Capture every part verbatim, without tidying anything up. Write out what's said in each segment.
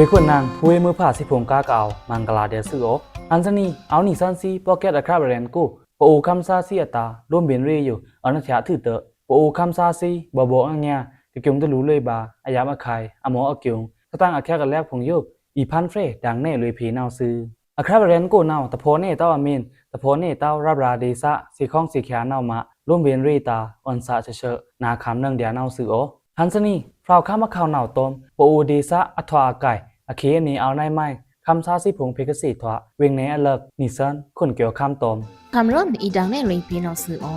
ခွေခွန်နင် ဖူဝေးမွိုးဖါသီးဖိုင်ႏ ကားကအဝ်ႏမဂ်လာႏဒျာႏသွူသြ။ ဟန်ႏသနီ အဝ်ႏနီသွဉ်းသီး podcast အခြပ် ရဲဉ်ႏအကို ပအိုဝ်ႏခမ်းသားသီးအတာႏ လိုမ်းဗဉ်ႏရေꩻယိုအွောန်ႏအထျꩻတွော့ꩻ ပအိုဝ်ႏခမ်းသားသီး ဗော်ဗော်ငါငါ ကကျူံႏတလူႏလွေꩻဗာႏ အယပ်ꩻခုဲင်ႏ အမော့အကျူံႏ သတင်ꩻအချက်အလက်ဖိုင်ႏယို အီႏဖန်းဖြယ်ဒင်ႏနယ်လွေꩻဖေႏနဝ်ꩻသွူ။ အခြပ် ရဲဉ်ႏအကိုနဝ်ꩻ တဖေါ်နယ်တဝ်းအမင်း တဖေါ်နယ်တဝ်းရပ်ရာႏဒေႏသ သေခေါင်းသေချာနဝ်ꩻမး လိုမ်းဗဉ်ႏရေꩻတာႏ အွဉ်ႏသꩻချော့ချော့ နာႏခမ်းနင်ꩻဒျာႏနဝ်ꩻသွူသြ။ ဟန်ႏသနီ ဖြုတ်ခမ်းအခေါင်နဝ်ꩻတွမ် ပအိုဝ်ႏဒေႏသအထွာꩻအကိုင် အခေတ်အနွေအဝ်ႏနဝ်ꩻမိုင်း ခမ်းသားသီးဖိုင်ႏဖေႏကသ့ꩻထွာꩻ ဝေင်နယ်အလပ်း နီသွဉ်း ခွန်ကျော်ခမ်းတွမ် ခမ်းရွဉ်ႏအီႏဒင်ႏနယ်လွေꩻဖေႏနဝ်ꩻသွူသြ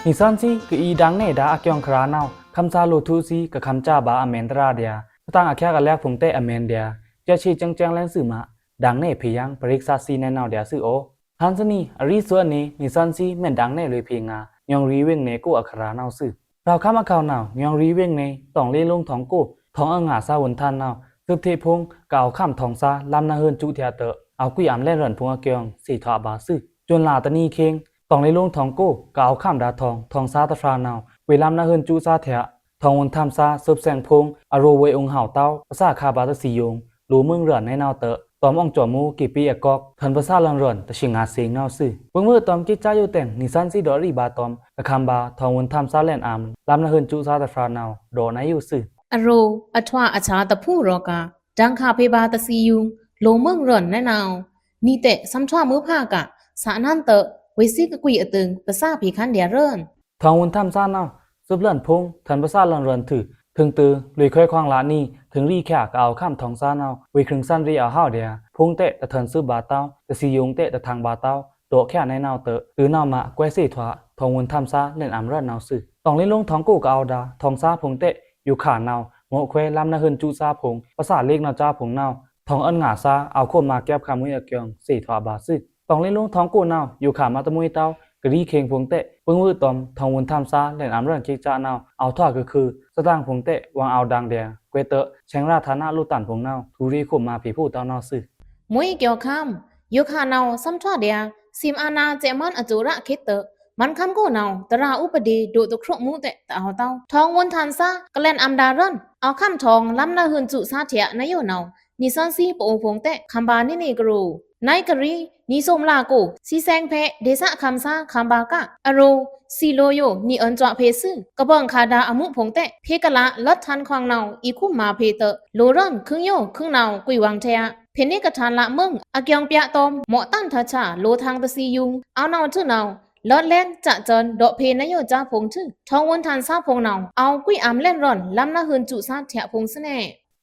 ။ နီသွဉ်းသီးကအီႏဒင်ႏနယ်ဒါႏအကျိုင်းချရာနဝ်ꩻ ခမ်းသားလိုꩻထွူသီး ကခမ်းသားဗာႏအမဲန်ႏတရာꩻဒျာႏ သတင်ꩻအချက်အလက်ဖိုင်ႏတဲ့ꩻအမဲန်ႏဒျာႏ ကျဲးချော့ကျဲးချော့လင်းသွူမး ဒင်ႏနယ်ဖေႏယင်း ပရစ်သသီးနယ်နဝ်ꩻဒျာႏသွူသြ။ ဟန်ႏသနီ အရီးသွဉ်းအနွေ နီသွဉ်းသီး မ့ၢ်ဒင်ႏနယ်လွေꩻဖေႏငါႏ ညောင်ရီႏဝေင်နယ်ကိုꩻအချရာနဝ်ꩻသွူ။ ဖြုတ်ခမ်းအခေါင်နဝ်ꩻ ညောင်ရီႏဝေင်နယ် တောင်လေးလုံးထောင်ကို ထောင်အွဉ်ႏငါႏသားဝွန်ႏထန်ႏနဝ်ꩻ သွပ်ထေ့ဖိုင်ႏကအဝ်ႏခမ်းထောင်သား လမ်းနဝ်ꩻဟွဉ်ႏစုႏထျꩻတွော့ꩻ အဝ်ႏကွိအမ်ႏလဲ့ꩻရွဉ်ႏဖိုင်ႏအကျိုင်း သ့ꩻထွာꩻဗာႏသွူ။ ကျိုၼ်းလꩻတနံၤခေင် တောင်လေးလုံးထောင်ကို ကအဝ်ႏခမ်းဒါႏထောင် ထောင်သားတဖြာနဝ်ꩻ ဝေႏလမ်းနဝ်ꩻဟွဉ်ႏစုႏသားထျꩻ ထောင်ဝွန်ႏထန်ႏသား သွပ်သင်ဖိုင်ႏ အရိုဝ်ႏဝေႏအုံႏဟဝ်တဝ်း ပသခါဗာႏတသီႏယုင်ႏ လိုꩻမွိုင်းရွဉ်ႏနယ်နဝ်ꩻတွော့ꩻ တွမ်ႏအောင့်ကျော်မူး ကေပေအကွက် ထွဉ်ပသလန်ရွဉ်ႏ တဆံငါႏသင်ႏနဝ်ꩻသွူ။ ဝိုင်းဝိုင်းတွမ်ႏ ကစ်စယိုတဲင်နီသွဉ်းသီးဒီးရီဗာႏတွမ်ႏ ကခမ်းဗာႏ ထောင်ဝွန်ႏထန်ႏသားလဲ့ꩻအမ်ႏ လမ်းနဝ်ꩻဟွဉ်ႏစုႏသားတဖြာနဝ်ꩻ ဒေါ့ꩻနဝ်ꩻသွူ။ အရိုဝ်ႏအထွာꩻအဆါတဖူးရောႏဂါႏ ဒင်ႏခါဖေႏဗာႏတသီႏယုင်ႏ လိုꩻမွိုင်းရွဉ်ႏနယ်နဝ်ꩻ နီတဲ့ သမ်ထွားမွိုးဖါက သနန်းတွော့ꩻ ဝေႏသီးကကွီအတိုင် ပသဖေႏခန်းဒျာႏရွဉ်ႏ ထောင်ဝွန်ႏထန်ႏသားနဝ်ꩻ သွပ်လွဉ်ဖိုင်ႏ ထွဉ်ပသလန်ရွဉ်ႏထွူ ထိုင်တိုဝ်း လွေꩻခွဲခွင်ႏလနံၤ ထိုင်ရီချာ ကအဝ်ႏခမ်းထောင်သားနဝ်ꩻ ဝေႏခရင်ႏသန်ႏရေꩻအဝ်ႏဟဝ်ဒျာႏ ဖိုင်ႏတဲ့ တထွဉ်သွပ်ဗာႏတဝ်း တသီႏယုင်ႏတဲ့ တထင်ႏဗာႏတဝ်း ဒေါ့ꩻချာနယ်နဝ်ꩻတွော့ꩻ တိုဝ်းနဝ်ꩻမး ကွဲသ့ꩻထွာꩻ ထောင်ဝွန်ႏထန်ႏသားလဲ့ꩻအမ်ႏရွဉ်ႏနဝ်ꩻသွူ။ တောင်လေးလုံးထောင်ကိုကအဝ်ႏဒါႏ ထောင်သားဖိုင်ႏတဲ့ ယိုခါနဝ်ꩻ မော့ꩻခွဲလမ်းနဝ်ꩻဟွဉ်ႏစုႏသားဖိုင်ႏ ပသလက်နဝ်ꩻကြားဖိုင်ႏနဝ်ꩻ ထောင်အွဉ်ႏငါႏသား အဝ်ႏခိုမ်ꩻမးကပ်ခမ်းဝေႏအကျိုင်း သ့ꩻထွာꩻဗာႏသွူ။ တောင်လေးလုံးထောင်ကိုနဝ်ꩻ ယိုခါမးတမွေးတဝ်း ကရီခေင်ဖိုင်ႏတဲ့ ဝိုင်းဝိုင်းတွမ်ႏ ထောင်ဝွန်ႏထန်ႏသားလဲ့ꩻအမ်ႏရွဉ်ႏ ခေတ်အစံနဝ်ꩻ အဝ်ႏထွာꩻခုခု သတင်ဖိုင်ႏတဲ့ ဝွင်ႏအဝ်ႏဒင်ႏဒျာႏ ကွဲးတွော့ꩻ ဆဲင်ꩻရာႏဌာနလိုꩻတန်ဖိုင်ႏနဝ်ꩻ ထူႏရေꩻခိုမ်ꩻမးဖေႏဖို့တဝ်းနဝ်ꩻသွူ။ မွေႏအကျိုင်းခမ်း ယိုခါနဝ်ꩻ သမ်ထွာꩻဒျာႏ သိမ်ꩻအာဏာႏစဲ့ꩻမန်းအကျိုးရခေတ်တွော့ꩻ မန်းခမ်းကိုနဝ်ꩻ တရာဥပဒေ ဒို့ꩻတခြုံမိုးတဲ့ တအဝ်ႏတဝ်း ထောင်ဝွန်ႏထန်ႏသား ကလဲ့ꩻအမ်ႏဒါႏရွဉ်ႏ အဝ်ႏခမ်းထောင် လမ်းနဝ်ꩻဟွဉ်ႏစုႏသားထျꩻနယိုနဝ်ꩻ နီသွဉ်းသီးပအိုဝ်ႏဖိုင်ႏတဲ့ ခမ်းဗာႏနီနီကရို နွေဦး ကရီး နီသွဉ်းလကို သီးသင်ဖေႏ ဒေႏသခမ်းသား ခမ်းဗာႏက အရိုဝ်ႏ သီႏလိုယို နီအွဉ်ႏစွာ့ꩻဖေႏသွူ ကဘွင်ႏခါဒါႏအမူးဖိုင်ႏတဲ့ ဖေႏကလး လွတ်ꩻထန်ႏခွင်ႏနဝ်ꩻ အီႏခိုမ်ꩻမးဖေႏတွော့ꩻ လိုꩻရွဉ်ႏ ခိုင်းယို ခိုင်းနဝ်ꩻ ကွီဝွင်ႏထဲ ဖေႏနေကထာႏလမွိုင် အကျိုင်းပြတောမ်ႏ မော့ꩻတန်ႏထချာ လိုꩻထင်ႏတသီႏယုင်ႏ အဝ်ႏနဝ်ꩻသွူနဝ်ꩻ လွတ်ꩻလဲဉ် စကျန် ဒေါ့ꩻဖေႏနယိုကြားဖိုင်ႏသွူ ထောင်ဝွန်ႏထန်ႏသားဖိုင်ႏနဝ်ꩻ အဝ်ႏကွိအမ်ႏလဲ့ꩻရွဉ်ႏ လမ်းနဝ်ꩻဟွဉ်ႏစုႏသားထျꩻဖိုင်ႏသွူနေ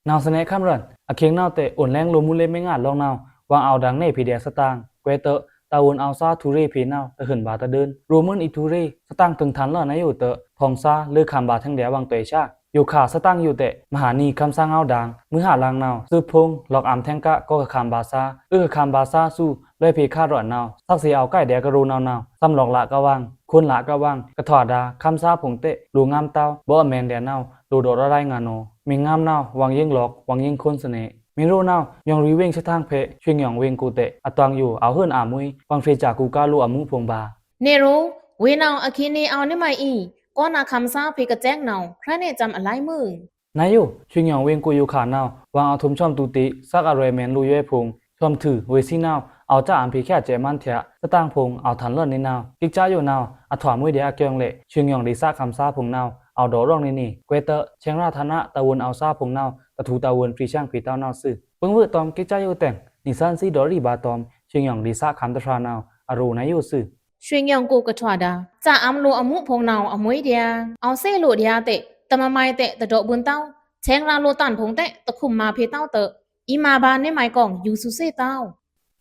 နဝ်ꩻသွူနေခမ်းရွဉ်ႏ အခေင်နဝ်ꩻတဲ့ အိုင်လဲင်လိုမိုးလေးမွိုင်းငါႏလောင်းနဝ်ꩻ ဝွင်ႏအဝ်ႏဒင်ႏနယ်ဖေႏဒျာႏသတင်ꩻ ကွဲးတွော့ꩻ တဝွန်ႏအဝ်ႏသားထူႏရေꩻဖေႏနဝ်ꩻ တဟွဉ်ဗာႏတဒုဉ်ႏ ရိုဝ်မိုင်းအီႏထူႏရေꩻ သတင်ꩻထိုင်ထန်ႏလၢနယိုတွော့ꩻ ထောင်သား လိုꩻခမ်းဗာႏထဲဒျာႏဝွင်ႏတွဲဆာ ယိုခါသတင်ꩻယိုတဲ့ မဟာနီခမ်းသားငဝ်းဒင်ႏ မွိုးဟလင်နဝ်ꩻ သွပ်ဖိုင်ႏ လွောက်အမ်ႏထဲင်ႏက ကောကခမ်းဗာႏသား အွိုးကခမ်းဗာႏသားသွူ လွေꩻဖေႏခါရွဉ်ႏနဝ်ꩻ သက္ကစီအဝ်ႏကိုက်ဒျာႏကရိုနဝ်ꩻနဝ်ꩻ သမ်လွောက်လကဝင်ꩻ ခွုန်လကဝင်ꩻ ကထွာဒါႏ ခမ်းသားဖိုင်ႏတဲ့ လိုꩻငမ်းတဝ်း ဗော့ꩻအမဲန်ဒျာႏနဝ်ꩻ လိုꩻဒေါ့ꩻရရိုင်းငါႏနဝ်ꩻ မီငမ်းနဝ်ꩻ ဝွင်ႏယိုင်ꩻလွောက် ဝွင်ႏယိုင်ꩻခွုန်သွူနေ မီရိုနဝ်ꩻ ညောင်ရီႏဝေင်ꩻသတင်ꩻဖေႏ ရွှေညောင်ဝင်းကိုတဲ့ အတွင်ယို အဝ်ႏဟွဉ်ႏအမွေး ဝွင်ႏဖြေႏစကူကားလိုꩻအမူးဖိုင်ႏဗာႏ နေရိုဝ် ဝေႏနဝ်ꩻ အခေတ်အနွေအဝ်ႏနဝ်ꩻမိုင်းအီႏ ကောနာႏခမ်းသားဖေႏကစဲင်နဝ်ꩻ ခြောက်နှစ် ကျမ်အလဝ်းမိုင်း နယို ရွှေညောင်ဝင်းကိုယိုခါနဝ်ꩻ ဝွင်ႏအဝ်ႏထွုံႏဆွမ်ꩻတူတေ့ꩻ သက္ကစီအရွယ်မဲန်လိုꩻယွဲဖိုင်ႏ ဆွမ်ꩻထွူ ဝေႏသီးနဝ်ꩻ အဝ်ႏစမ်းဖေႏချာစဲ့ꩻမန်းထျာ သတင်ꩻဖိုင်ႏ အဝ်ႏထန်ႏလၢနဝ်ꩻ ကစ်စယိုနဝ်ꩻ အထွာႏမွေးဒျာႏအကျိုင်းလဲ့ ရွှေညောင်ဒေႏသခမ်းသားဖိုင်ႏနဝ်ꩻ အဝ်ႏဒေါ့ꩻရွဉ်ႏနေနေ ကွဲးတွော့ꩻ ဆဲင်ꩻရာႏဌာနတဝွန်ႏအဝ်ႏသားဖိုင်ႏနဝ်ꩻ တထူႏတဝွန်ႏဖြေႏဆင်ဖေႏတဝ်းနဝ်ꩻသွူ ဝိုင်းဝိုင်းတွမ်ႏ ကစ်စယိုတဲင် နီသွဉ်းသီးဒီးရီဗာႏတွမ်ႏ ရွှေညောင်ဒေႏသခမ်းတဖြာနဝ်ꩻ အရိုဝ်ႏနယိုသွူ ရွှေညောင်ကိုကထွာဒါႏ စမ်းအမ်ႏလိုꩻအမူးဖိုင်ႏနဝ်ꩻ အမွေးဒျာႏ အဝ်ႏသေ့လိုꩻဒျာႏတဲ့ တမမိုင်တဲ့ တဒေါ့ꩻဗွဉ်ႏတဝ်း ဆဲင်ꩻရာႏလိုꩻတန်ဖိုင်ႏတဲ့ တခုမ်ႏမးဖေႏတဝ်းတွော့ꩻ အီႏမၤဗာႏနေမိုင်ကောင် ယူႏသွူသေတဝ်း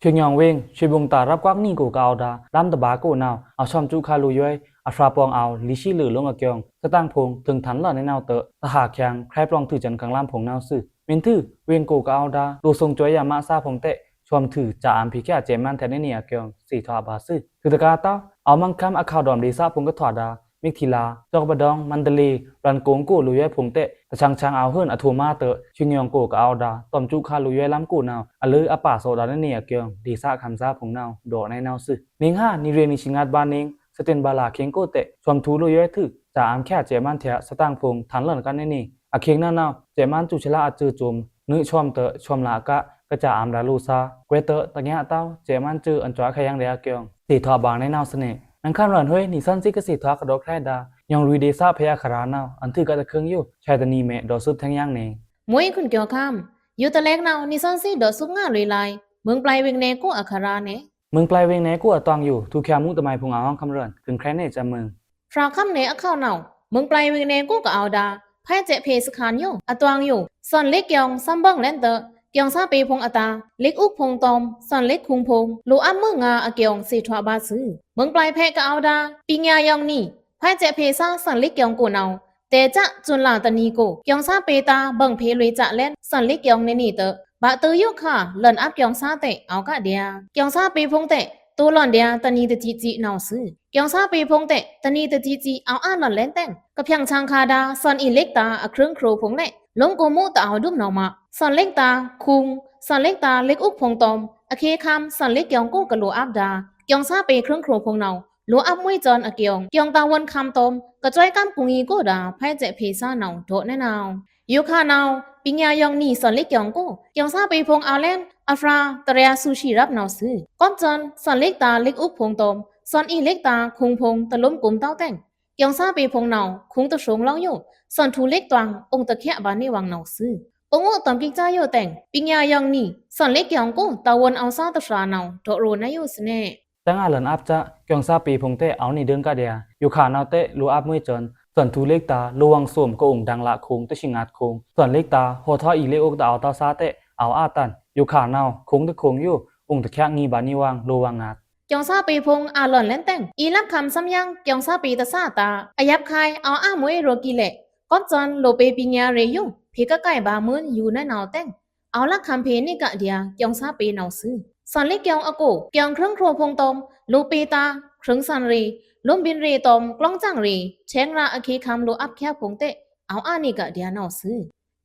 ရွှေညောင်ဝင်း ရွှေဘုံသာရပ်ကွက်နှစ်ကိုကအဝ်ႏဒါႏ လမ်းတဗာႏကိုနဝ်ꩻ အဝ်ႏဆွမ်ꩻစူးခါလိုꩻယွဲ အဖြာပေါင်ႏအဝ်ႏ လီရှီလိုꩻလိုင်းအကျိုင်း သတင်ꩻဖိုင်ႏ ထိုင်ထန်ႏလၢနဝ်ꩻတွော့ꩻ တဟးချံႏ ခြဲပလောင်ႏထွူႏစဲင်ႏခံႏလမ်းဖိုင်ႏနဝ်ꩻသွူ မင်းထူး ဝင်းကိုကအဝ်ႏဒါႏ လိုꩻသူင်ꩻစွဲယမသဖိုင်ႏတဲ့ ဆွမ်ꩻထွူ စမ်းအမ်ႏဖေႏချာစဲ့ꩻမန်းထျာနေနေအကျိုင်း သေထွာႏဗာႏသွူ ထွူတကာတဝ်း အဝ်ႏမန်းခမ်းအခဝ်ႏဒေါမ်ႏဒေႏသဖိုင်ႏကထွာဒါႏ မိထီလာ ကျောက်ပဒေါင်ႏ မန္တလေး လွိုင်ကော်ကိုလိုꩻယွဲဖိုင်ႏတဲ့ တဆင်ဆင်ႏအဝ်ႏဟွဉ်ႏအထူႏမးတွော့ꩻ ရွှေညောင်ကိုကအဝ်ႏဒါႏ တွမ်ꩻစူးခါလိုꩻယွဲလမ်းကိုနဝ်ꩻ အလိုအပါသောဒါႏနေနေအကျိုင်း ဒေႏသခမ်းသားဖိုင်ႏနဝ်ꩻ ဒေါ့ꩻနယိုသွူ နင်းဟါ နီရေနံးရှင်းငတ်ပါနင်း သတင်ဗလာခေင်ကိုတဲ့ ဆွမ်ထူလိုယွဲထု ကြာအမ်းချာစဲ့မန်းထျာ သတင်ဖုံ ထန်လန်ကနဲနီ အခေင်နဝ် စဲ့မန်းစူချလအစူစုံ နွေဆွမ်တဆွမ်လက ကကြာအမ်းဒါလိုသာ ကွဲတတညတော စဲ့မန်းစူအန်စွာခယင်ရအကျိုင် သေထွားဗာနဲနဝ်သန့ နင်ခမ်းရန်ဟွေး နီသွဉ်းစည်းကသေထွားကဒေါခရဲဒါ ညောင်ရွီဒေသဖဲအခရာနဝ် အန်ထုကတခွင်ယို ဆဲတနီမဲဒေါ်စုပ်ထဲင်ယင်န့ မွေးခွန်ကျော်ခမ်း ယိုတလဲကနဝ် နီသွဉ်းစည်းဒေါ်စုပ်ငါလွေလိုက် မွင်ပላይဝေင်နယ်ကိုအခရာန့ မွင်ပላይဝေင်နယ်ကိုအတွင်ယို ထူချာမူတမိုင်ဖုံအောင်ခမ်းရန် ခွင်ခရဲန့စမွင် ဖြာခမ်းနယ်အခဝ်နဝ် မွင်ပላይဝေင်နယ်ကိုကအဝ်ဒါ ဖဲစဲ့ဖေစခန်းယို အတွင်ယို သွဉ်လစ်ကျိုင် သမ်ဘင်လဲန်တ ကျိုင်သါပေဖုံအတာ လစ်ဥုပ်ဖုံတွမ် သွဉ်လစ်ခုံဖုံ လိုအပ်မွေးငါအကျိုင် သေထွားဗာသွူ မွင်ပላይဖဲကအဝ်ဒါ ပညာရောင်နီ ဖဲစဲ့ဖေသါ သွဉ်လစ်ကျိုင်ကိုနဝ် တဲကျစွန်လာတနီကို ကျိုင်သါပေတာ ဘင်ဖေလွေကျလဲန် သွဉ်လစ်ကျိုင်နဲနီတ ဗာတိုယိုခါ လန်အပ်ကျိုင်သါတဲ့ အဝ်ကဒျာ ကျိုင်သါပေဖုံတဲ့ တိုလန်ဒျာ တနီတစံစံနဝ်သွူ ကျိုင်သါပေဖုံတဲ့ တနီတစံစံ အဝ်အါလန်လဲန်တဲ့ ကဖျင်ဆင်ခါဒါ သွဉ်အီလစ်တာ အခရင်ခရိုဖုံလဲ့ လမ်ကိုမို့တအဝ်ဒုမ်နဝ်မ သွဉ်လစ်တာ ခုံ သွဉ်လစ်တာ လစ်ဥုပ်ဖုံတွမ် အခေခမ်း သွဉ်လစ်ကျိုင်ကိုကလိုအပ်ဒါ ကျိုင်သါပေခရင်ခရိုဖုံနဝ် လိုအပ်မွေးစွဉ်အကျိုင် ကျိုင်တာဝန်ခမ်းတွမ် ကစွဲကမ်းကူညီကိုဒါ ဖဲစဲ့ဖေသါနဝ် ဒေါ်နဲနဝ် ယိုခါနဝ် ပညာရောင်နီ သွဉ်လစ်ကျိုင်ကို ကျိုင်သါပေဖုံအဝ်လဲန် အဖြာ တရျာဆူရှီရပ်နဝ်သွူ ကွပ်စွဉ် သွဉ်လစ်တာ လစ်ဥုပ်ဖုံတွမ် သွဉ်အီလစ်တာ ခုံဖုံ တလမ်ကုမ်တောက်တဲ့ ကျိုင်သါပေဖုံနဝ် ခုံတသုံလောင်ယို သွဉ်ထူလစ်တွင် ဥုံတချာဗာနဲဝင်နဝ်သွူ ဥုံအိုတွမ်ကိကျာယိုတဲ့ ပညာရောင်နီ သွဉ်လစ်ကျိုင်ကို တာဝန်အဝ်သါတဖြာနဝ် ဒေါ်ရိုနဲယိုသန့ တငါလန်အပ်ကျ ကျိုင်သါပေဖုံတဲ့ အဝ်နီဒိုင်ကဒျာ ယိုခါနဝ်တဲ့ လိုအပ်မွေးစွဉ် သွဉ်ထူလစ်တာ လိုဝင်သွမ်ကဥုံဒင်လခုံ တသီငါတ်ခုံ သွဉ်လစ်တာ ဟော်ထွာအီလစ်ဥုပ်တအဝ်တောက်သါတဲ့ အဝ်အါတန် ယိုခါနဝ် ခုံတခုံယို ဥုံတချာငီဗာနဲဝင် လိုဝင်ငါတ် ကျိုင်သါပေဖုံအါလန်လဲန်တဲ့ အီလက်ခမ်းသမ်ယင် ကျိုင်သါပေတသါတာ အယပ်ခါ အဝ်အါမွေးရိုကီလဲ့ ကွပ်စွဉ် လိုပေပညာရေယို ဖေကကိုက်ဗာမွန်းယူနဲနဝ်တဲ့ အဝ်လက်ခမ်းဖေန့ကဒျာ ကျိုင်သါပေနဝ်သွူ သွဉ်လစ်ကျိုင်အကို ကျိုင်ခရင်ခရိုဖုံတွမ် လိုပေတာ ခရင်သွဉ်ရေ လမ်ဘိန်ရေတွမ် ကျိုင်စင်ရေ ထဲင်ရာအခေခမ်းလိုအပ်ချာဖုံတဲ့ အဝ်အါန့ကဒျာနဝ်သွူ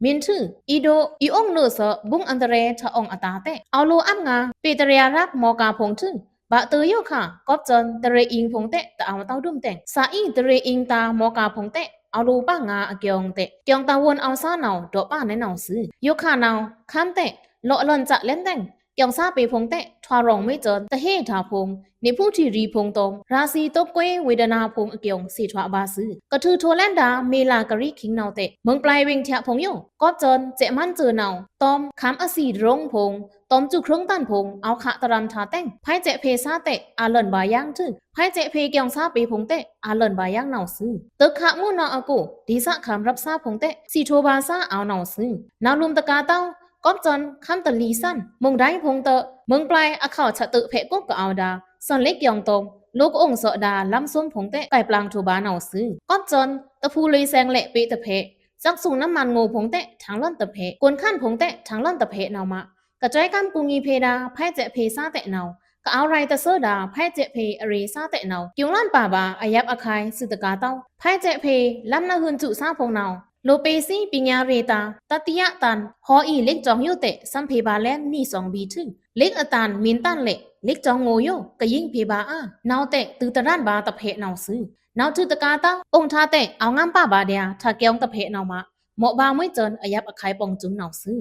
မင်းထူ အီဒို အီအုံနုသ ဘုံအန္တရာယ်ထအုံအတာတဲ့ အဝ်လိုအပ်ငါ ပေတရျာရပ်မော်ကာဖုံထူ ဗာတိုယိုခါ ကွပ်စွဉ် တရေအင်းဖုံတဲ့ တအဝ်တောက်ဒုမ်တဲ့ သအီတရေအင်းတာ မော်ကာဖုံတဲ့ အဝ်လိုပငါအကျိုင်တဲ့ ကျိုင်တာဝန်အဝ်သါနဝ် ဒေါ်ပနဲနဝ်သွူ ယိုခါနဝ် ခမ်းတဲ့ လော့လန်ကျလဲန်တဲ့ ကျိုင်သါပေဖုံတဲ့ ထွာရောင်မွေးစွဉ် တဟေ့ထါဖုံ နေဖူထီရီဖုံတွမ် ရာသီတုပ်ကွေးဝေဒနာဖုံအကျိုင် သေထွားဗာသွူ ကထူထိုလဲန်ဒါ မေလကရီခိင်နဝ်တဲ့ မွင်ပላይဝေင်ထျာဖုံယို ကွပ်စွဉ် စဲ့မန်းစူနဝ် တွမ် ခမ်းအသီတရုံဖုံ တွမ်စူခရင်တန်ဖုံ အဝ်ခါတရမ်ထါတဲ့ ဖဲစဲ့ဖေသါတဲ့ အါလန်ဗာယင်ထူ ဖဲစဲ့ဖေကျိုင်သါပေဖုံတဲ့ အါလန်ဗာယင်နဝ်သွူ တုခါမူနဝ်အကို ဒေသခမ်းရပ်သါဖုံတဲ့ သီထိုဗာသါအဝ်နဝ်သွူ နဝ်လုမ်တကာတောက် ကွပ်စွဉ် ခမ်းတလီသွဉ် မုန်တိုင်းဖုံတ မွင်ပላይအခဝ်ချက်တုဖဲကုပ်ကအဝ်ဒါ သွဉ်လစ်ကျိုင်တွမ် လိုကအုံသော့ဒါ လမ်းသွမ်ဖုံတဲ့ ကိုက်ပလင်ထိုဗာနဝ်သွူ ကွပ်စွဉ် တဖူလွေသင်လဲ့ပေတဖဲ စက်သုံနမန်ငိုဖုံတဲ့ ထင်လန်တဖဲ ကွန်ခန်ဖုံတဲ့ ထင်လန်တဖဲနဝ်မ ကစွဲကမ်းကူညီဖေဒါ ဖဲစဲ့ဖေသါတဲ့နဝ် ကအဝ်ရိုင်တသွူဒါ ဖဲစဲ့ဖေအရေသါတဲ့နဝ် ကျိုင်လန်ပါဗာ အယပ်အခါ သွူတကာတောက် ဖဲစဲ့ဖေ လမ်းနဟုန်စူသါဖုံနဝ် လိုပေသီပညာရေတာ တတိယတန် ဟော်အီလစ်ကျိုင်ယိုတဲ့ သမ်ဖေဗာလဲန်နီသွင်ဘီထူ လစ်အတန် မင်းတန်လဲ့ လစ်ကျိုင်ငိုယို ကယိင်ဖေဗာအာ နဝ်တဲ့ တူတရန်ဗာတဖဲနဝ်သွူ နဝ်ထူတကာတောက် ဥုံထါတဲ့ အဝ်ငမ်းပါဗာဒျာ ထါကျိုင်တဖဲနဝ်မ မော့ဗာမွေးစွဉ် အယပ်အခါ ပွင်စုံနဝ်သွူ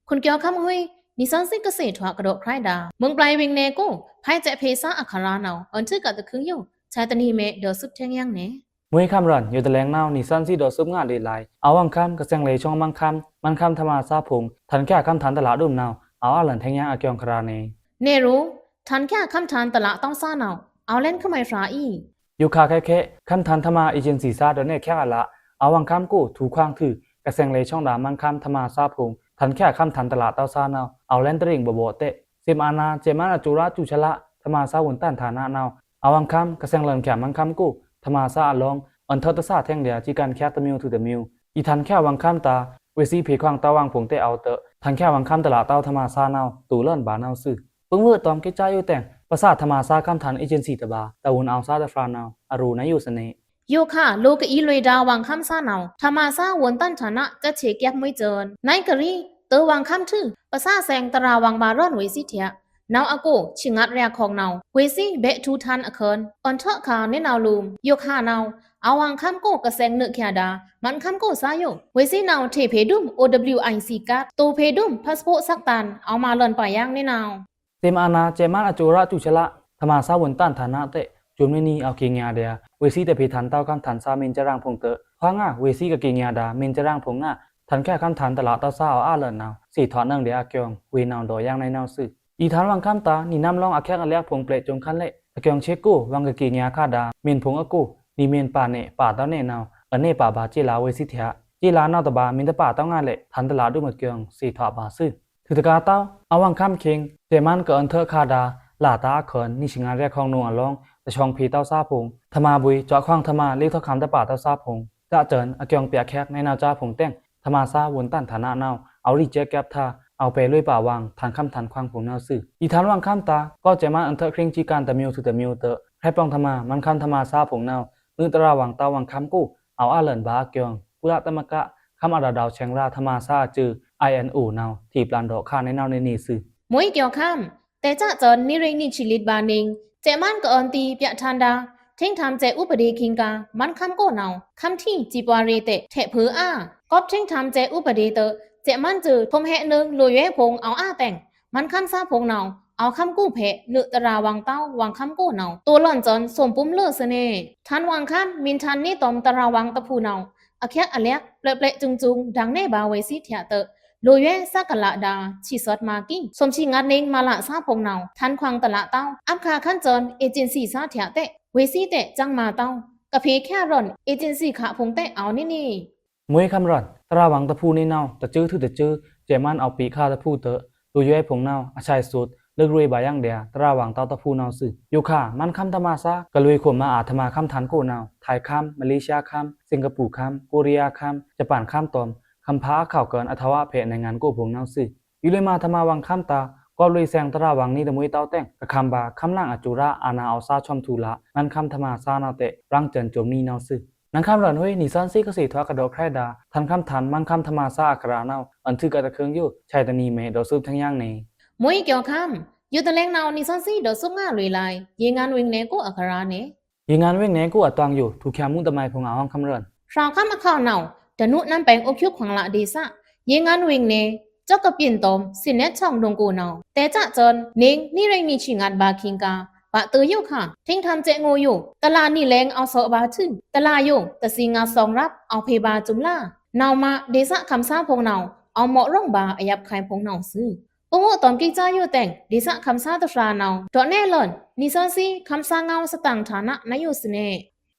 ခွန်ကျော်ခမ်းဟွေး နီသွဉ်းစည်းကသေထွားကဒေါ်ခရဲဒါ မွင်ပላይဝေင်နယ်ကို ဖဲစဲ့ဖေသါအခရာနဝ် အန်ထုကတခွင်ယို ဆဲတနီမဲဒေါ်စုပ်ထဲင်ယင်န့ မွေးခမ်းရန် ယိုတလဲင်နဝ် နီသွဉ်းစည်းဒေါ်စုပ်ငါလေလိုက် အဝ်ဝင်ခမ်း ကစဲင်လေဆွင်မန်းခမ်း မန်းခမ်းထမာသါဖုံ ထန်ချာခမ်းထန်တလဒုမ်နဝ် အဝ်အါလန်ထဲင်ယင်အကျိုင်ခရာန့ နဲရူ ထန်ချာခမ်းထန်တလတောက်သါနဝ် အဝ်လဲန်ခမဲဖြာအီ ယိုခါခဲခဲ ခမ်းထန်ထမာ agency သါဒေါ်နဲချာအလ အဝ်ဝင်ခမ်းကို ထူခွင်ထူ ကစဲင်လေဆွင်ဒါ မန်းခမ်းထမာသါဖုံ ထန်ချာခမ်းထန်တလတောက်သါနဝ် အဝ်လဲန်တရင်ဗောဗောတဲ့ သိမ်အာဏာ စဲ့မန်းအစူရာစူချလ ထမာသါဝွန်တန်ဌာနနဝ် အဝ်ဝင်ခမ်း ကစဲင်လန်ချာမန်းခမ်းကို ထမာသါအလောင်း အန်ထတ်တသါထဲင်ဒျာ စံကၣ်ချာတမျိူးထူတမျိူး အီထန်ချာဝင်ခမ်းတာ ဝေသီဖေခွင်တဝင်ဖုံတဲ့အဝ်တ ထန်ချာဝင်ခမ်းတလတောက်ထမာသါနဝ် တူလန်ဗာနဝ်သွူ ပုင်ဝွေတွမ်ကိကျာယိုတဲ့ ပသါထမာသါခမ်းထန် agency တဗာ တဝွန်အဝ်သါတဖြာနဝ် အရူနဲယိုသန့ ယိုခါ လိုကအီလွေဒါဝင်ခမ်းသါနဝ် ထမာသါဝွန်တန်ဌာန ကက်ခြေကျပ်မွေးစွဉ် နဲကရီ တဝင်ခမ်းထူ ပသါသဲင်တရာဝင်ဗာရွန်ဝေသီထျာ နဝ်ꩻအကို ချစ်ငတ်ႏရဲခွင်ႏနဝ်ꩻ ဝေ့ꩻသီးဘဲထူႏထန်ႏအခိုန်ႏ အွဉ်ႏထွတ်ꩻခါႏ နေနဝ်ꩻလူမ်ႏ ယိုခါႏနဝ်ꩻ အဝ်ႏဝင်ႏခမ်းကို ကစဲင်ꩻနုဲ့ꩻချာႏဒါႏ မန်းခမ်းကို သားယို ဝေ့ꩻသီးနဝ်ꩻ ထေꩻဖေႏဒွမ် OWIC ကတ်ꩻ တိုꩻဖေႏဒွမ် passport သက်တန်ႏ အဝ်ႏမꩻလွဉ်ꩻပာ်ယင်းနေနဝ်ꩻ စဲမ်ꩻအါနး စဲမ်ꩻမန်းအစူရꩻ တူဆလ ထမꩻဆါဝွန်ႏတန်ႏဌာနတဲ့ စွမ်းႏနေနီးအဝ်ႏကေꩻညာႏဒျာႏ ဝေ့ꩻသီးတဖေႏထန်ႏတဝ်း ခမ်းထန်ႏဆါ မင်းကျန်းဖိုင်ႏတဲ့ ခွါငါ ဝေ့ꩻသီးကကေꩻညာႏဒါႏ မင်းကျန်းဖိုင်ႏငါ ထန်ႏခဲခမ်းထန်ႏတလးတဝ်းဆါ အဝ်ႏအာꩻလွဉ်ꩻနဝ်ꩻ သေထွတ်ꩻနွောင်ꩻဒျာႏအကျိုင်း ဝေ့ꩻနဝ်ꩻဒေါ့ꩻယင်းနေနဝ်ꩻသွူ။ အီႏထန်ႏဝင်ႏခမ်းတာႏ နီနမ်းလောင်းအချက်အလက်ဖိုင်ႏပျဲ့ꩻစုံႏခန်းလက် အကျိုင်းချေကို ဝင်ꩻကကေꩻညာႏခါႏဒါႏ မင်းဖိုင်ႏအကို နီမင်းပါꩻနယ် ပါꩻတဝ်းနယ်နဝ်ꩻ အနယ်ပါꩻဗာႏစဲလာႏဝေ့ꩻသီးထျꩻ စဲလာႏနဝ်ꩻတဗာႏ မင်းတပါꩻတဝ်းငါလဲ့ ထန်ႏတလးဒွမ်အကျိုင်း သေထွတ်ꩻဗာႏသွူ။ ထွုတကာႏတဝ်း အဝ်ႏဝင်ႏခမ်းခေင် စဲမ်ꩻမန်းကအွဉ်ႏထွတ်ꩻခါႏဒါႏ လတာႏအခိုန်ႏ နီဆံႏငါႏရဲခွင်ႏနွောင်ꩻအလောင်း တဆောင်ဖေႏတဝ်းဆါဖိုင်ႏ ထမꩻဗွေ စွတ်ꩻခွင်ႏထမꩻ လေးထွတ်ꩻခမ်းတပါꩻတဝ်းဆါဖိုင်ႏ တစဲင်ꩻ အကျိုင်းပျာꩻချက် နေနဝ်ꩻစါဖိုင်ႏတဲင် ထမꩻဆါဝွန်ႏတန်ႏဌာနနဝ်ꩻ အဝ်ႏရီချက်ꩻချက်ထါ အဝ်ႏပဲလွေးပါဝင်ႏ ထန်ႏခမ်းထန်ႏခွင်ႏဖိုင်ႏနဝ်ꩻသွူ။ အီႏထန်ႏဝင်ႏခမ်းတာႏ ကောက်ကျဲမန်းအွဉ်ႏထွတ်ꩻချင်ႏ စည်းကမ်းတမျိုး ထွုတမျိုးတဲ့ ရဲပွင်ႏထမꩻ မန်းခမ်းထမꩻဆါဖိုင်ႏနဝ်ꩻ မွိုးတရာႏဝင်ႏတဝ်း ဝင်ႏခမ်းကို အဝ်ႏအာꩻလွဉ်ꩻဗာႏအကျိုင်း ကုလသမဂ္ဂ ခမ်းအရာႏဒေါက်ဆဲင်ꩻရာႏထမꩻဆါအစွိုꩻ INO နဝ်ꩻ ထေꩻပလန်ဒေါ့ꩻခါႏ နေနဝ်ꩻနေနေသွူ။ မွေးကျော်ခမ်း တစဲင်ꩻ နီရေနီဆံႏလိတ်ဗာႏနေင် စဲမ်ꩻမန်းကအွဉ်ႏတီႏပျာꩻထန်ႏဒါႏ ထင်ႏထမ်ႏစဲဥပဒေခေင်ႏကာႏ မန်းခမ်းကိုနဝ်ꩻ ခမ်းထီစံပွားရေတဲ့ ထဲ့ꩻဖေႏအာႏ ကောက်ထင်ႏထမ်ႏစဲဥပဒေတဲ့ စဲမ်ꩻမန်းစွိုꩻ ထုံးဟဲ့ꩻနွောင်ꩻ လိုꩻယွဲဖိုင်ႏ အဝ်ႏအာꩻတဲ့င် မန်းခမ်းဆါဖိုင်ႏနဝ်ꩻ အဝ်ႏခမ်းကိုဖဲ့ꩻ နွောင်ꩻတရာႏဝင်ႏတဝ်း ဝင်ႏခမ်းကိုနဝ်ꩻ တိုးလွဉ်စွန် သွမ်ပုမ်လွော်သွူနေ ထန်ႏဝင်ႏခမ်း မင်းထန်ႏနေတွမ် တရာႏဝင်ႏတဖုနဝ်ꩻ အချက်အလက် ပျဲ့ပျဲ့စုံစုံ ဒင်ႏနယ်ဗာႏဝေ့ꩻသီးထျꩻတဲ့ လိုꩻယွဲသက်ကလဒါႏ ဆီသွတ်ꩻမာႏကီး သွမ်ဆီႏငတ်ꩻနေင်ꩻ မလာဆါဖိုင်ႏနဝ်ꩻ ထန်ႏခွင်ႏတလးတဝ်း အပ်ခါႏခန်းစွန် အေဂျင်စီႏဆါထျꩻတဲ့ ဝေ့ꩻသီးတဲ့ စံႏမာႏတဝ်း ကဖေႏချက်ရွဉ် အေဂျင်စီႏခဖိုင်ႏတဲ့ အဝ်ႏနေနေ မွေးခမ်းရွဉ် တရာႏဝင်ႏတဖုနေနဝ်ꩻ တစွိုꩻထွုတစွိုꩻ စဲမ်ꩻမန်းအဝ်ႏပီꩻခါႏတဖုတဲ့ လိုꩻယွဲဖိုင်ႏနဝ်ꩻ အဆဲးသွုတ် လွောက်ရွေးဗာႏယင်းဒျာႏ တရာႏဝင်ႏတဝ်းတဖုနဝ်ꩻသွူ။ ယိုခါႏ မန်းခမ်းထမꩻဆါ ကလွေꩻခွမ်ꩻမာꩻအထမꩻခမ်းထန်ႏကိုနဝ်ꩻ ထိုင်ႏခမ်း မလေးရှားခမ်း စင်ကာပူႏခမ်း ကိုရီးယားခမ်း ဂျပန်ႏခမ်းတွမ် ခမ်းဖါအခေါက်ကွန်ႏ အထဝဲဖဲ့ꩻ နိုင်ငံကိုဖိုင်ႏနဝ်ꩻသွူ။ ယိုလွေꩻမာထမꩻဝင်ႏခမ်းတာႏ ကောပ်လွေꩻဆဲင်တရာႏဝင်ႏနေတမွေးတဝ်းတဲ့င် တခမ်းဗာႏ ခမ်းလင်အစွိုꩻရာႏအာဏာႏအဝ်ႏဆါ ဆွမ်ꩻထူꩻလ မန်းခမ်းထမꩻဆါနဝ်ꩻတဲ့ ရင်းစွန်စွမ်ႏနေနဝ်ꩻသွူ။ နင်ႏခမ်းရွဉ်ဟွေး နီသွဉ်းသီးကသေထွာကဒေါ့ꩻခါႏဒါႏ ထန်ႏခမ်းထန်ႏ မန်းခမ်းထမꩻဆါအကျရာႏနဝ်ꩻ အွဉ်ႏထွုကတခွိုင်ႏယို ဆဲးတနံၤမဲ့ ဒေါ့ꩻသွူထင်ႏယင်းနေ မွေးကျော်ခမ်း ယိုတလဲင်နဝ်ꩻ နီသွဉ်းသီးဒေါ့ꩻသွူငါလွေꩻလါ ရေငန်ဝေင်နယ်ကိုအကျရာႏနေ ရေငန်ဝေင်နယ်ကိုအတွင်းယို ထူႏချာႏမူးတမိုင်းဖိုင်ႏ အဝ်ႏဝင်ႏခမ်းရွဉ် ဖြောင်ႏခမ်းအခေါက်နဝ်ꩻ တနူးနမ်းပဲင်ႏအိုးချူးခွင်ႏလဒေသ ရေငန်ဝေင်နယ် ကျောက်ကပ်ပြင်တွမ် စံးနယ်ႏဆောင်ႏနွောင်ꩻကိုနဝ်ꩻ တစဲင်ꩻစွန် နေင်ꩻ နီရေနီဆံႏငတ်ꩻဗာႏခေင်ႏကာႏ ဗာႏတိုယိုခါႏ ထင်ႏထမ်ႏစဲငိုယို တလးနီလဲင်ႏ အဝ်ႏသော့ꩻဗာႏထွူ တလးယို တသီႏငတ်ꩻဆောင်ႏရပ် အဝ်ႏဖေႏဗာႏစုမ်ႏလါ နဝ်ꩻမာ ဒေသခမ်းဆါဖိုင်ႏနဝ်ꩻ အဝ်ႏမော့ꩻရွောင်ꩻဗာႏ အယပ်ꩻခုဲင်ႏဖိုင်ႏနဝ်ꩻသွူ။ ပငိုးတွမ်ႏကိကစါယိုတဲ့င် ဒေသခမ်းဆါတဖြာနဝ်ꩻ ဒေါ့ꩻနယ်လွဉ် နီသွဉ်းသီး ခမ်းဆါငဝ်းသတင်ꩻဌာန နယိုသွူနေ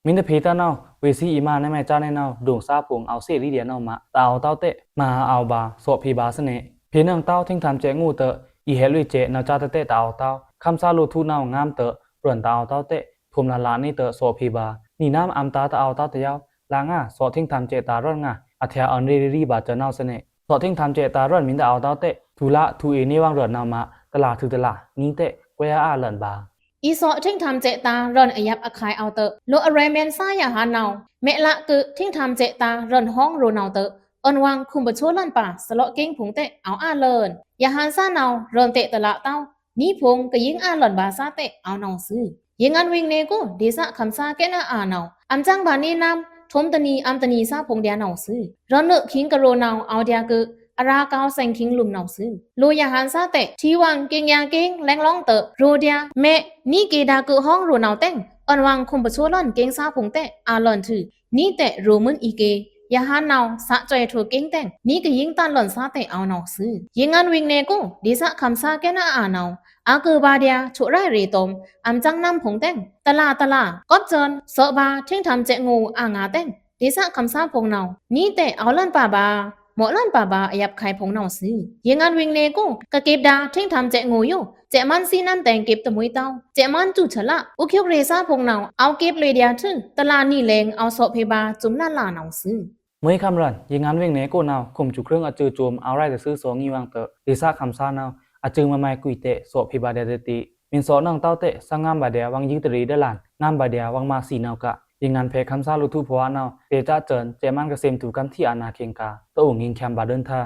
မင်းတဖီတနဝ်ꩻ ဝေ့ꩻသီးအီမါ နမဲကၠါနေနဝ်ꩻ ဒွိုင်ꩻဆါဖိုင်ႏ အဝ်ႏသေ့ꩻလီဒျာႏနဝ်ꩻမာ တအဝ်ႏတဝ်းတဲ့ မဟာအဝ်ႏဗာႏ သော့ꩻဖေႏဗာႏသွူနေ ဖေႏနွောင်ꩻတဝ်း ထင်ႏထမ်ႏစဲငိုတဲ့ အီႏဟဲလွေꩻစဲ နဝ်ꩻကၠါတတဲ့ တအဝ်ႏတဝ်း ခမ်းဆါလိုꩻထွူနဝ်ꩻ ငမ်းတဲ့ ရွဉ်တအဝ်ႏတဝ်းတဲ့ ထုမ်ႏလလနံတဲ့ သော့ꩻဖေႏဗာႏ နီနမ်းအံႏတာႏတအဝ်ႏတဝ်းတယဝ်း လါငါ သော့ꩻထင်ႏထမ်ႏစဲတာႏရွဉ်ငါ အထျꩻအွဉ်ႏရေရေဗာႏစွူနဝ်ꩻသွူနေ သော့ꩻထင်ႏထမ်ႏစဲတာႏရွဉ် မင်းတအဝ်ႏတဝ်းတဲ့ ထူႏလ ထူႏအေ့နေဝင်ႏရွဉ်နဝ်ꩻမာ တလးထွုတလး နီတဲ့ ကွဲအါလွဉ်ဗာႏ အီသော့ꩻထင်ႏထမ်ႏစဲတာႏရွဉ်အယပ်ꩻအခုဲင်ႏအဝ်ႏတဲ့ လိုꩻအရွဲမဲန်ႏဆါယဟန်နဝ်ꩻ မဲ့ꩻလကု ထင်ႏထမ်ႏစဲတာႏရွဉ်ဟွံႏရိုနဝ်ꩻတဲ့ အွဉ်ႏဝင်ႏခုမ်ပချိုးလွဉ်ဗာႏ သလော့ꩻကဵင်းဖိုင်ႏတဲ့ အဝ်ႏအလွဉ် ယဟန်ႏဆါနဝ်ꩻ ရွဉ်တဲ့တလးတဝ်း နီဖိုင်ႏကယိင်းအလွဉ်ဗာႏသွူတဲ့ အဝ်ႏနဝ်ꩻသွူ။ ရေငန်ဝေင်နယ်ကို ဒေသခမ်းဆါကဲနအါနဝ်ꩻ အံႏစံႏဗာႏနေနမ်း ထုမ်ႏတနံၤအံႏတနံၤဆါဖိုင်ႏဒျာႏနဝ်ꩻသွူ။ ရွဉ်နုဲ့ခိင်းကရိုနဝ်ꩻ အဝ်ႏဒျာႏကု အရာႏကဝ်ꩻသဲင်ခိင်းလုမ်နဝ်ꩻသွူ။ လိုꩻယဟန်ႏဆါတဲ့ ထီဝင်ꩻကဵင်ꩻယၤကဵင်း လဲင်လောင်းတဲ့ ရိုႏဒျာႏ မဲ့ နီးကေဒါကုဟွံႏရိုနဝ်ꩻတဲ့ အွဉ်ႏဝင်ႏခုမ်ပချိုးလွဉ်ကဵင်းဆါဖိုင်ႏတဲ့ အလွဉ်ထွူ နီးတဲ့ရိုႏမွဉ်အီးကေ ယဟန်ႏနဝ်ꩻ သးစွဲးထိုးကဵင်းတဲ့ နီးကယိင်းတန်လွဉ်သွူတဲ့ အဝ်ႏနဝ်ꩻသွူ။ ရေငန်ဝေင်နယ်ကို ဒေသခမ်းဆါကဲနအါနဝ်ꩻ အကုဗာႏဒျာႏ ချိုးရဲးရေတွမ်ႏ အံႏစံႏနမ်းဖိုင်ႏတဲ့ တလးတလး ကော့စွန် သော့ꩻဗာႏ ထင်ႏထမ်ႏစဲငို အငါတဲ့ ဒေသခမ်းဆါဖိုင်ႏနဝ်ꩻ နီးတဲ့ အဝ်ႏလွဉ်ဗာႏဗာႏ မော့လွဉ်ဗာႏဗာႏ အယပ်ꩻခုဲင်ႏဖိုင်ႏနဝ်ꩻသွူ။ ရေငန်ဝေင်နယ်ကို ကကေပ်ဒါႏ ထင်ႏထမ်ႏစဲငိုယို စဲမန်းသီးနမ်းတဲ့ ကေပ်တမွေးတဝ်း စဲမန်းစူးဆလ အိုးချူးရေဆါဖိုင်ႏနဝ်ꩻ အဝ်ႏကေပ်လွေꩻဒျာႏထွူ တလးနီလဲင် အဝ်ႏသော့ꩻဖေႏဗာႏ စုမ်ႏလလနဝ်ꩻသွူ။ မွေးခမ်းရွဉ် ရေငန်ဝေင်နယ်ကိုနဝ်ꩻ ခုမ်စူးချွင်းအစွိုꩻစွမ်ႏ အဝ်ႏရဲတသွူသော့ꩻငီးဝင်ႏတဲ့ ဒေသခမ်းဆါနဝ်ꩻ အစွိုꩻမမိုင်ကွိုက်တဲ့ သော့ꩻဖေႏဗာႏဒျာႏတတိ မင်းသော့ꩻနွောင်ꩻတဝ်းတဲ့ သငမ်းဗာႏဒျာႏ ဝင်ႏယိုတရေဒလန် ငမ်းဗာႏဒျာႏ ဝင်ႏမာသီနဝ်ꩻက ရေငန်ဖဲခမ်းဆါလိုꩻထွူဖော်ဝါနဝ်ꩻ ဒေသစွန် စဲမန်းကသ့မ်တူႏကမ်ႏထီအာဏာခေင်ႏကာႏ တအိုင်ငိုင်ႏချမ်းဗာႏဒိုင်ႏထါ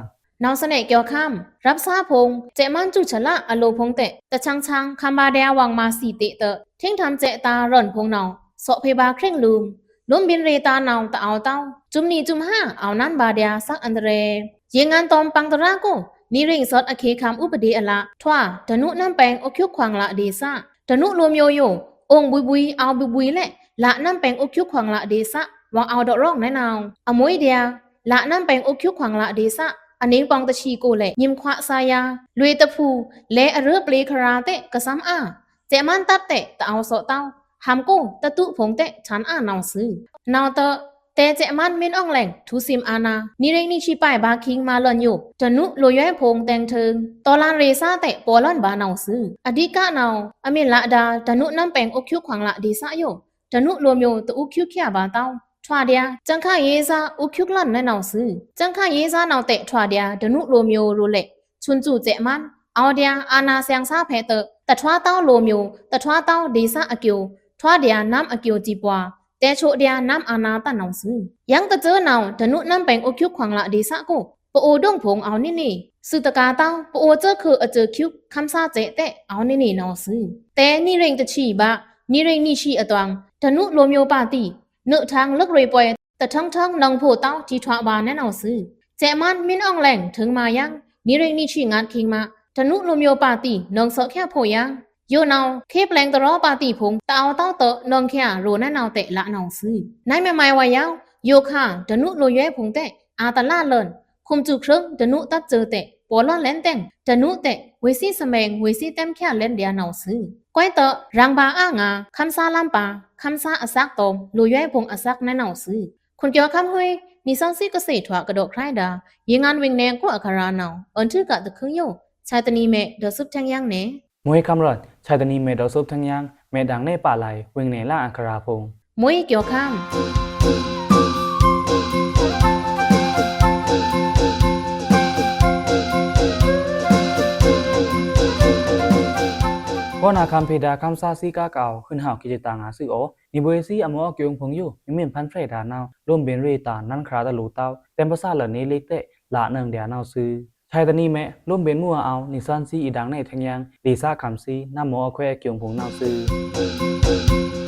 နဝ်ꩻသနယ်ꩻကျော်ꩻခမ်း ရပ်ꩻသားဖိုင်ႏ စဲ့ꩻမန်းစူဆလအလိုꩻဖိုင်ႏတဲ့ တချောင်ချောင်ႏ ခမ်းဗာႏဒျာႏဝင်ꩻမာႏသီႏတေ့ꩻတွော့ꩻ ထိင်းထမ်ႏစဲ့ꩻတာႏရွောန်ဖိုင်ႏနဝ်ꩻ သော့ꩻဖေႏဗာႏခြိုင်ꩻလူမ် လိုမ်းဗဉ်ႏရေꩻတာႏနဝ်ꩻ တအဝ်ႏတဝ်း จุ่มหนีจุ่มห้า အဝ်ႏနန်းဗာႏဒျာႏ สักอันตราย ရေငန်တောင်ႏပင်ႏတရာကို နံꩻရိင်ႏသော့ꩻအခေꩻခမ်းဥပဒေအလꩻ ထွာႏ ဓနုနမ်းပဲင်ႏအိုက်ꩻချွုပ်ꩻခွင်ꩻလဒေႏသား ဓနုလိုꩻမျိုးယို အိုင်ဗွီဗွီ အဝ်ႏဗွီဗွီလဲ့ လနမ်းပဲင်ႏအိုက်ꩻချွုပ်ꩻခွင်ꩻလဒေႏသား ဝင်ꩻအဝ်ႏဒေါ့ꩻရွော့ꩻနဲနဝ်ꩻ အမွေးဒျာႏ လနမ်းပဲင်ႏအိုက်ꩻချွုပ်ꩻခွင်ꩻလဒေႏသား အနင်ꩻပွင်ႏတချီကိုလဲ့ ငိမ်ꩻခွာꩻသားယါ လွေꩻတဖူႏ လဲအရꩻပျေꩻခရာႏတဲ့ ကစမ်းအာ စဲ့ꩻမန်းတပ်တဲ့ တအဝ်ႏသော့ꩻတဝ်း ဟမ်ႏကို တတုဖိုင်ႏတဲ့ ထန်အာနဝ်ꩻသွူ။ နဝ်ꩻတ တဲစဲ့ꩻမန်းမိန်းအွင်လဲင် ထုသင်အာနဝ်ꩻ နံꩻရိင်ႏနံꩻသီႏပာ်ဗာႏခိင်ꩻမာႏလွောန်ယို ဓနုလိုꩻယွဲဖိုင်ႏတဲင်ထိုင် တော်လှန်ရေးသားတဲ့ ပေါ်လွင်ဗာႏနဝ်ꩻသွူ။ အဓိကနဝ်ꩻ အမ့ၢ်လဒါႏ ဓနုနမ်းပဲင်ႏအိုက်ꩻချွုပ်ꩻခွင်ꩻလဒေႏသားယို ဓနုလိုꩻမျိုးတအိုက်ꩻချွုပ်ꩻဖြာဘၣ်တဝ်း ထွာႏဒျာႏ ကြံခရေးသားအိုက်ꩻချွုပ်ꩻလွောန်နဲနဝ်ꩻသွူ။ ကြံခရေးသားနဝ်ꩻတဲ့ ထွာႏဒျာႏ ဓနုလိုꩻမျိုးရိုလဲ့ ဆွန်ꩻစူꩻစဲ့ꩻမန်း အဝ်ႏဒျာႏအာနဝ်ꩻသင်သားဖဲတဲ့ တထွာႏတဝ်းလိုꩻမျိုး တထွာႏတဝ်းဒေႏသားအကျိုး ထွာႏဒျာႏနမ်းအကျိုးစံးပှာႏ တဲꩻဆိုပ်ꩻဒျာႏနမ်းအာနဝ်ꩻတတ်းနဝ်ꩻသွူ။ ယင်းတစဲ့ꩻနဝ်ꩻ ဓနုနမ်းပဲင်ႏအိုက်ꩻချွုပ်ꩻခွင်ꩻလဒေႏသားကို ပအိုဝ်ႏဒိုင်ဖိုင်ႏအဝ်ႏနေနေ သွူးတကာႏတဝ်း ပအိုဝ်ႏစဲ့ꩻခိုအစဲ့ꩻချွုပ်ꩻ ခမ်းသားစဲ့ꩻတဲ့ အဝ်ႏနေနေနဝ်ꩻသွူ။ တဲနံꩻရိင်ႏတချီဗာႏ နံꩻရိင်ႏနံꩻသီႏအတွင် ဓနုလိုꩻမျိုးပါတီ နုထင်ꩻလွိုက်ꩻရေꩻပွေꩻ တထွင်ထွင်နောင်ဖိုꩻတဝ်း ထီꩻထွာဗာႏနဲနဝ်ꩻသွူ။ စဲ့ꩻမန်းမိန်းအွင်လဲင် ထိုင်မာယင်း နံꩻရိင်ႏနံꩻသီႏငတ်ခိင်ꩻမာ ဓနုလိုꩻမျိုးပါတီ နောင်သော့ꩻချာဖိုင်ႏယင်း ယိုနဝ်ꩻ ခေတ်ပလဲင်တရောပါတီဖိုင်ႏ တအဝ်ႏတဝ်းတဲ့ နောင်ချာရိုလဲနဝ်ꩻတဲ့ လနဝ်ꩻသွူ။ နဲမ့ၢ်မွဲဝါယဝ်ꩻ ယိုခါ ဓနုလိုꩻယွဲဖိုင်ႏတဲ့ အာတလလွောန် ခုမ်ꩻစူခြိုင် ဓနုတပ်စဲ့ꩻတဲ့ ပေါ်လွင်လဲန်တဲ့ ဓနုတဲ့ ဝေးသီးသမဲင် ဝေးသီးတဲမ်းချာလဲန်ဒျာႏနဝ်ꩻသွူ။ ကွဲးတဲ့ ရင်ဗာႏအာငါ ခမ်းသားလမ်းပါ ခမ်းသားအစက်တောင် လိုꩻယွဲဖိုင်ႏအစက်နဲနဝ်ꩻသွူ။ ခွန်ကျော်ခမ်းဟွေး နီသွဉ်းသီးကသ့ꩻထွာကဒီးခြိုင်းဒါႏ ရေငန်ဝိင်ႏနယ်ႏကိုအခရာနဝ်ꩻ အွန်ထုကတခုံယို ဆာတနံမဲ ဒေါ်စုပ်ထင်းယင်းနဲ မွေးခမ်းရတ် ဆာတနံမဲ ဒေါ်စုပ်ထင်းယင်း မဲဒင်နဲပါလာ ဝိင်ႏနယ်ႏလအခရာဖိုင်ႏ မွေးကျော်ခမ်း ကောနာခမ်းဖေဒါ ခမ်းသားသီးကားကောက် ဟွိုင်ဟဝ်ကီးစတာင်ႏအသွူအော် နီဗွေသီးအမော့အကျိုးဖိုင်ႏယို မီးမီးဖန်ဖြဲဒါႏနဝ်ꩻ လိုမ်းဗဉ်ႏရေꩻတာႏ နန်းချာတလူႏတဝ်း တဲမ်းပသꩻလွောန်နေလိတ်တဲ့ လနုင်ႏဒျာႏနဝ်ꩻသွူ။ ဆာတနံမဲ လိုမ်းဗဉ်ႏမူးအဝ် နီသွဉ်းသီးအီဒင်နဲထင်းယင်း လေꩻသားခမ်းသီး နမော့အခွဲအကျိုးဖိုင်ႏနဝ်ꩻသွူ။